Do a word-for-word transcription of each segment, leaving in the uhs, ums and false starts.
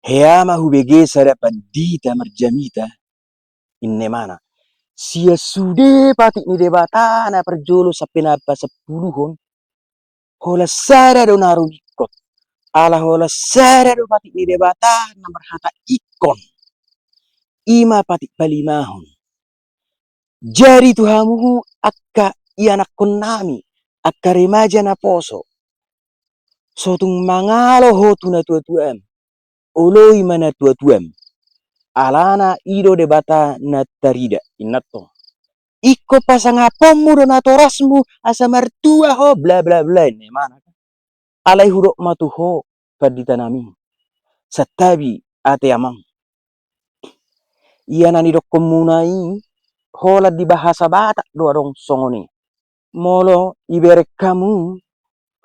Hea ma hubege sada pandita marjamita, inna imana. Sian sude patik ni Debata na parjolo sampe na pasampuluhon, holan sada do na rungkot. Ala holan sada do patik ni Debata na marhata ingkon. I ma patik palimahon. Jadi tu hamu angka ianakkonnami, angka remaja naposo, so tung mangalo ho tu natuatuam, oloi ma natuatuam. Alana i do Debata na tarida, inna antong. Ingkon pasangaponmu do natorasmu asa martua ho, bla bla bla, inna imana. Alai hudok ma tu ho, panditanami. Santabi ate amang. Ia na nidokkonmuna i, holan di bahasa Batak do adong songon i. Molo ibereng hamu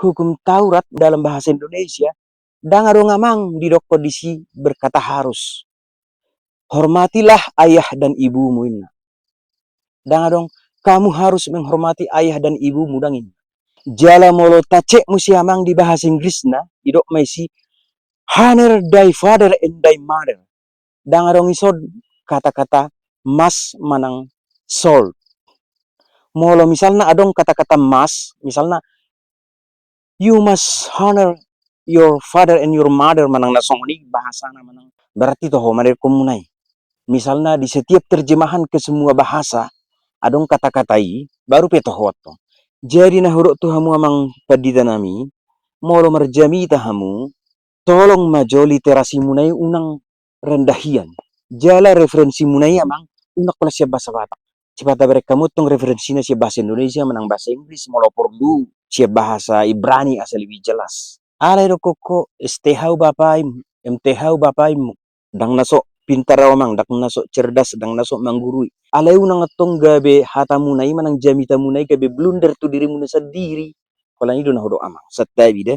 hukum Taurat dalam bahasa Indonesia, ndang adong amang didokkon disi berkata harus. Hormatilah ayah dan ibumu, inna. Ndang adong, kamu harus menghormati ayah dan ibumu, ndang, inna. Jala molo tacek muse amang di bahasa Inggrisna, didok ma disi, honor thy father and thy mother. Ndang adong dison kata-kata must manang should. Molo misalna adong kata-kata must, misalna, you must honor your father and your mother, manang na songon i bahasana, manang, berarti toho ma nidokkonmuna i. Misalna di setiap terjemahan ke semua bahasa, adong kata-kata i, baru pe toho antong. Jadi na hudok tu hamu amang panditanami, molo marjamita hamu, tolong ma jo literasimuna i unang rendah hian. Jala referensimuna i amang, unang holan sian bahasa Batak. Sipata bereng hamu antong referensina sian bahasa Indonesia manang bahasa Inggris, molo porlu sian bahasa Ibrani asa lebih jelas. Alai dokkon ho, S T H u bapaim, M T H u bapaim. Ndang na so pintar au amang, ndang na so cerdas, ndang na so manggurui. Alai unang antong gabe hatamuna i manang jamitamuna i gabe blunder tu dirimuna sandiri. Holan i do na hudok amang, santabi da.